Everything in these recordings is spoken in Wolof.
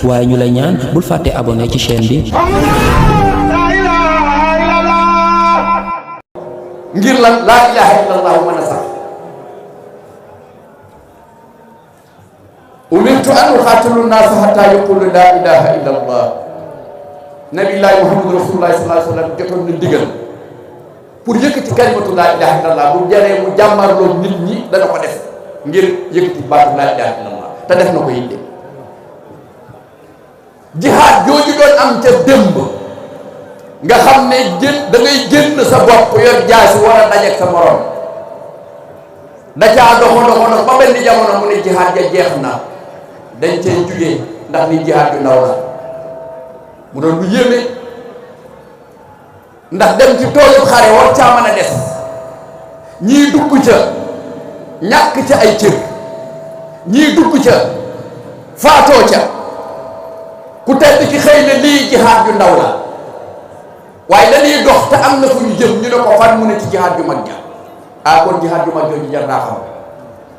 waaye ñu lay ñaan bul fàtte abonné ci chaîne bi. ngir lan laa ilaha illallah mën a sax umirtu an uqaatilu naasa hatta yaqulu laa ilaha illallah. nabillahi muhammadu rasulullahi sallallahu alayhi wa sallam jotoon na ndigal pour yëkkati kalimatu laa ilaha illallah bu jaree mu jàmmarloo nit ñi dana ko def ngir yëkkati baatu laa ilaha illallah te def na ko yitte. jihaad jooju doon am ca démb nga xam ne da ngay génn sa bopp yor jaasi war a dajeek sa morom da caa doxo ba benn jamono mu ne jihaad ja jeex na dañ cee jugee ndax ni jihaad ju ndaw la mu doon lu yéeme ndax dem ci toolu xare war caa mën a des ñii dugg ca ñàkk ca ay cër ñii dugg ca faatoo ca ku tedd ki xëy na lii jihaad ju ndaw la waaye dañuy dox te am na fu ñu jëm ñu ne ko fan mu ne ci jihaad ju mag ja kon jihaad ju mag jooju jar naa xam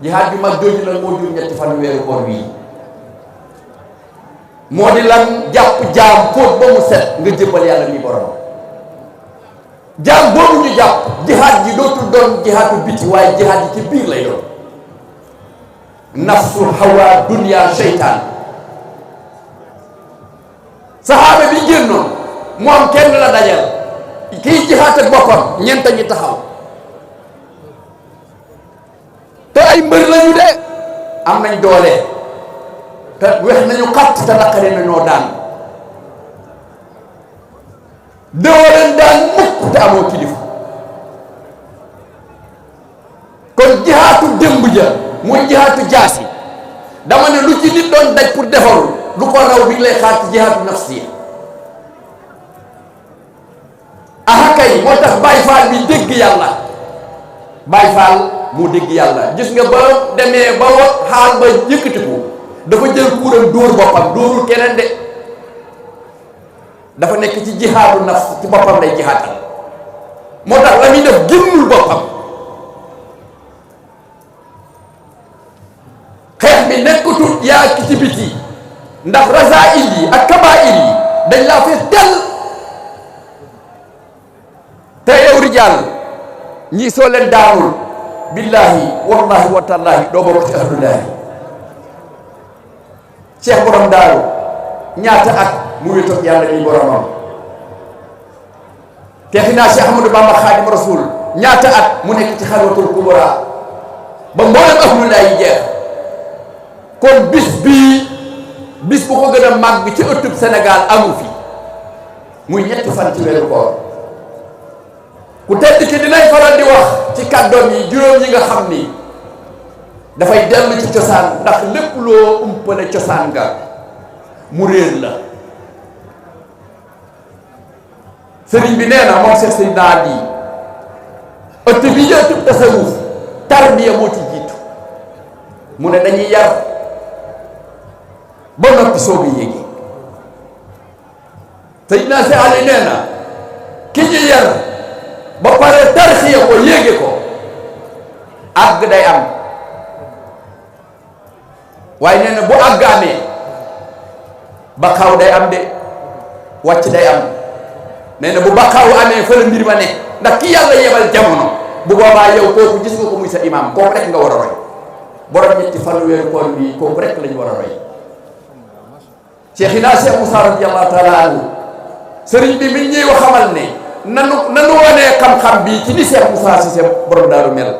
jihaad ju mag jooju nag moo jur ñetti fan weeru koor wii moo di lan jàpp jaam fóot ba mu set nga jëbbal yàlla mi borom jaam boobu ñu jàpp jihaad ji dootul doon jihaadu biti waaye jihaad ji ci biir lay doon nafsu hawa dunya seytaan saxaaba bi génnoon moom kenn la dajal kii jihaat ak boppam ñeent ñi taxaw te ay mbër lañu de am nañ doole te wex nañu xatt te naqari nañoo daan dooleen daan mukk te amoo kilifa kon jihaatu démb ja muy jihaatu jaasi dama ne lu ci nit doon daj pour defaru lu ko raw bi lay xaar ci jihaatu nafsi kay moo tax Baye Fall bi dégg yàlla Baye Fall moo dégg yàlla gis nga ba demee ba xaal ba yëkkatiku dafa jël kuuram dóor boppam dóorul keneen de dafa nekk ci jihaadu nafs ci boppam lay jihaadal moo tax la muy def génnul boppam xeex bi nekkatul yaa ki ci biti ndax rasaa'il yi ak kabaa'ir yi dañ laa fees dell te yow rijaal ñii soo leen daanul billahi wallahi wa tallahi doo bokk ci ahlullaahi cheikh borom daaru ñaata at mu wéetoog yàlla ñuy boromam teexi naa cheikh ahmadou bamba xaadim rasul ñaata at mu nekk ci xalwatul kubra ba mboolem ahlullaahi jeex kon bis bu ko gën a màgg ci ëttub Sénégal amu fi muy ñetti fan ci weeru koor ku tedd ki dinañ faral di wax ci kàddoom yi juróom yi nga xam ni dafay dellu ci cosaan ndax lépp loo umpale cosaan nga mu réer la sëriñ bi nee na moom Seex Seydina Ali ëtt bi ëttub tasawuf tarbiya moo ci jiitu mu ne dañuy yar ba noppi soog a yéegi Seydina Seex Ali nee na ki ñu yar ba pare tarxiya ko yéege ko àgg day am waaye nee na bu àgg amee baqaaw day am de wàcc day am nee na bu baqaaw amee fa la mbir ma ne ndax ki yàlla yebal jamono bu boobaa yow kooku gis nga ko muy sa imaam kooku rek nga war a roy borom ñetti fan weeru koor bi kooku rek lañu war a roy Cheikhina Cheikh Moussa radiyallahu taala anhu sëriñ bi mi ñuy xamal ne nanu wanee xam-xam bi ci ni Cheikh Moussa Cissé borom daaru mel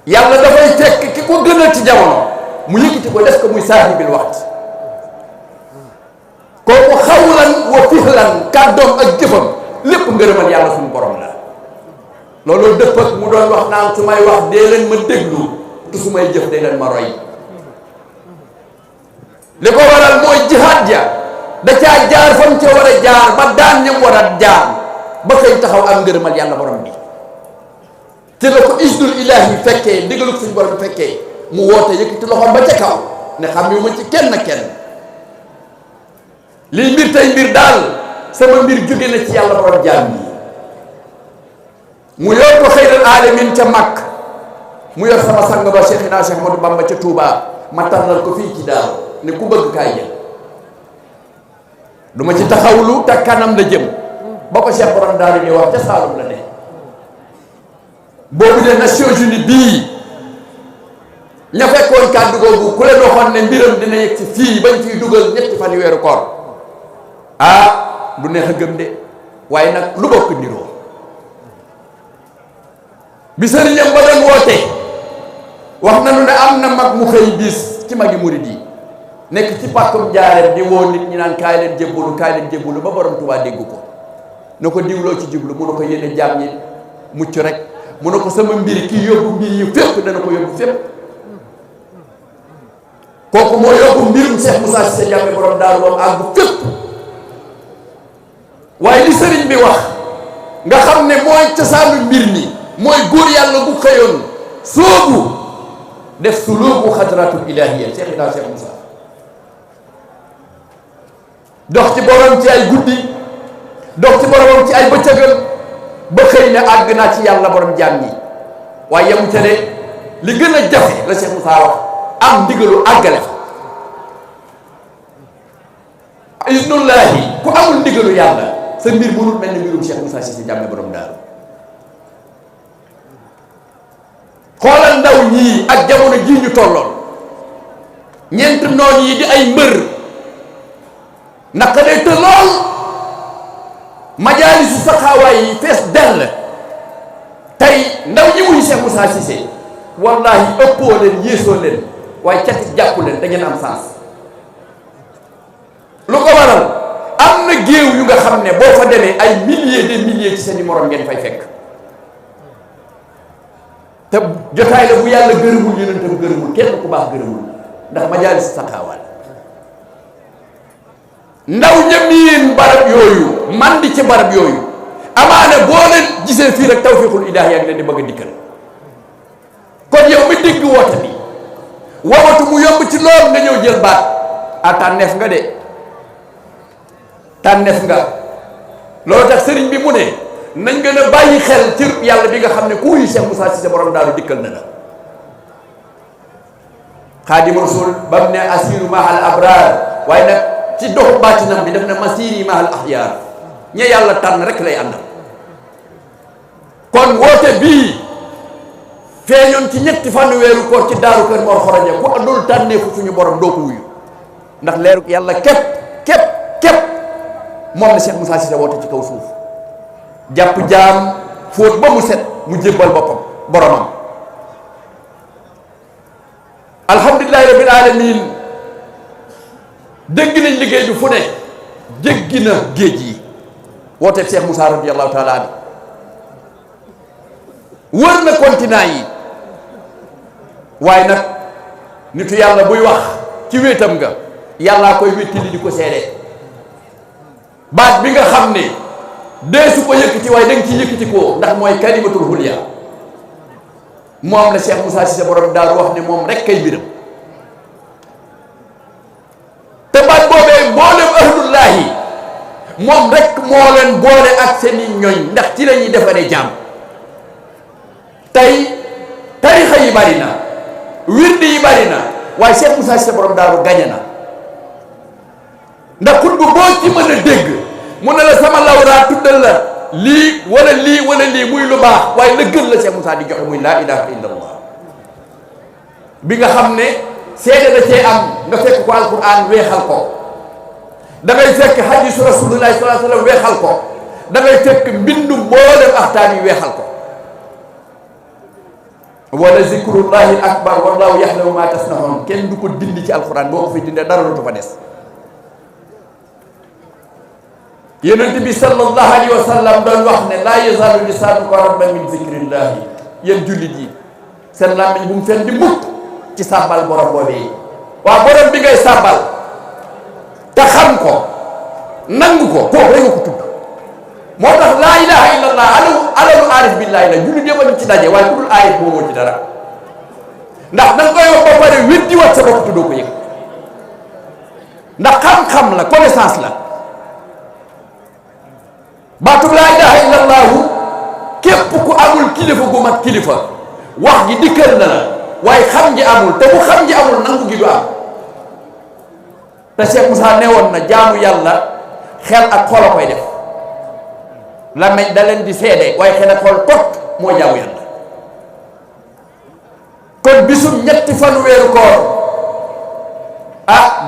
yàlla dafay fekk ki ko gënal ci jamono mu yëkkati ko def ko muy saahibil waxtu kooku xawlan wa fihlan kàddoom ak jëfam lépp ngërëmal yàlla suñu borom la loolu dëpp ak mu doon wax naan su may wax dee leen ma déglu te su may jëf dee leen ma roy li ko waral mooy jihaad ja da caa jaar fa mu ca war a jaar ba daan ñam war a jaar ba koy taxaw am ngërëmal yàlla borom bi te la ko isdul ilaahi fekkee ndigalu suñu borom fekkee mu woote yëkkati loxoom ba ca kaw ne xam yu ma ci kenn lii mbir tey mbir daal sama mbir jóge na ci yàlla borom jaam yi mu yor ko xëyral aalamin ca mag mu yor sama sang ba Cheikhina Cheikh Ahmadou Bamba ca Touba ma tànnal ko fii ci daal ne ku bëgg kaay jël du ma ci taxawlu te kanam la jëm ba ko Cheikh Borom Daaru di wax ca Saalum la ne boobu de Nations Unies bii ña fekkoon kàddu googu ku leen waxoon ne mbiram dina yegg ci fii bañ ciy dugal ñetti fan yu weeru koor ah du neex a gëm de waaye nag lu bokk niroo bi sëriñam ba doon woote wax nañu ne am na mag mu xëy bis ci magi murid yi nekk ci pàkkum jaareem di woo nit ñi naan kaay leen jébbalu ba borom Tuubaa dégg ko na ko diwloo ci jublu mu ne ko yéene jaam ñi mucc rek mu ne ko sama mbir kii yóbbu mbir yi fépp dana ko yóbbu fépp kooku moo yóbbu mbirum Cheikh Moussa Cissé Ndiamé borom daaru moom àggu fépp waaye li sëriñ bi wax nga xam ne mooy cosaanu mbir mi mooy góor yàlla bu xëyoon soobu def suluuku xadratul ilahiyya Cheikh Ida Cheikh Moussa dox ci borom ci ay guddi dox ci boromam ci ay bëccëgal ba xëy ne àgg naa ci yàlla borom jaam ñi waaye yemu ca de li gën a jafe la Cheikh Moussa wax am ndigalu àggale fa isnullahi ku amul ndigalu yàlla sa mbir mënul mel ni mbirum Cheikh Moussa Cissé Ndiamé borom daaru xoolal ndaw ñii ak jamono jii ñu tolloon ñeent noon yi di ay mbër naka day te lool majaalisu saxaawaay yi fees dell tey ndaw ñi wuy Cheikh Moussa Cissé wallahi ëppoo leen yéesoo leen waaye catit jàppu leen da ngeen am sens lu ko waral am na géew yu nga xam ne boo fa demee ay milliers de milliers ci seeni morom ngeen fay fekk te jotaay la bu yàlla gërëmul yonentam gërëmul kenn ku baax gërëmul ndax majaalis saxaawaal ndaw ñamiin barab yooyu man di ci barab yooyu amaana boo leen gisee fii rek tawfiqul ilaahi yaa ngi leen di bëgg a dikkal kon yow mi dégg woote bi wowatu mu yomb ci lool nga ñëw jël baat a tànneef nga de tànneef nga loolu tax sëriñ bi mu ne nañ gën a bàyyi xel ci yàlla bi nga xam ne ku wuyu Cheikh Moussa Cissé borom daaru dikkal na la Xaadimu Rasuul ba mu ne asiru mahal abraar waaye nag ci doxu baatinam bi def na masiri mahal axyaar ñe yàlla tànn rek lay àndal kon woote bii feeñoon ci ñetti fan weeru koor ci daaru kër Mor Xoroja ku andul tànneefu suñu borom doo ko wuyu ndax leeru yàlla képp moom la Cheikh Moussa Cissé woote ci kaw suuf jàpp jaam fóot ba mu set mu jébbal boppam boromam alhamdulillahi rabbil alamin dégg nañ liggéey bi fu ne jéggi na géej yi woote Cheikh Moussa radiyallahu taala an wër na continent yi waaye nag nitu yàlla buy wax ci wéetam nga yàllaa koy wéttali di ko seede baat bi nga xam ne deesu ko yëkkati waaye da nga ci yëkkati ko ndax mooy kalimatul hulya moom la Cheikh Moussa Cissé borom daaru wax ne moom rek kay biram te baat boobee mboolem ahlullahi moom rek moo leen boole ak seeni ñoñ ndax ci la ñuy defaree jaam tey tarixa yi bari na wirdi yi bari na waaye Cheikh Moussa Cissé borom daaru gañe na ndax xut bu boo ci mën a dégg mu ne la sama lawraa tuddal la lii wala lii muy lu baax waaye la gën la Cheikh Moussa di joxe muy laa ilaha illallah bi nga xam ne seede da cee am nga fekk ko alquran weexal ko da ngay fekk hadisu rasulullahi sallallahu alayhi wa sallam weexal ko da ngay fekk mbindu mboolem axtaan yi weexal ko wala zikrullahi akbar wallahu yaxlamu ma tasnahoon kenn du ko dindi ci alquran boo ko fi dindee dara dootu fa des yonent bi sallallahu alayhi wa sallam doon wax ne laa yazaalu lisaanuka ratban min zikrillahi yéen jullit yi seen làmmiñ bu mu fen di mukk ci sàbbal borom boobee waaw borom bi ngay sàbbal te xam ko nangu ko kooku rek nga ko tudd moo tax laa ilaha illallah alalu aarif billahi la jullit yëpp a ci daje waaye ku dul aarif moomoo ci dara ndax da nga koy wax ba pare weddi wat sa bopp tuddoo ko yëg ndax xam-xam la connaissance la baatub laa ilaha illallahu képp ku amul kilifa gu mat kilifa wax gi dikkal na la waaye xam ji amul te bu xam ji amul nangu gi du am te Cheikh Moussa newoon na jaamu yàlla xel ak xol a koy def làmmiñ da leen di seede waaye xel ak xol kot moo jaamu yàlla. kon bisum ñetti fan weeru koor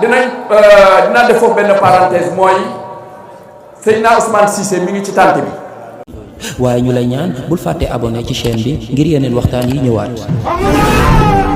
dinaa def foofu benn parenthèse mooy Seydina Ousmane Cissé mi ngi ci tànt bi. waaye ñu lay ñaan bul fàtte abonné ci chaîne bi ngir yeneen waxtaan yi ñëwaat.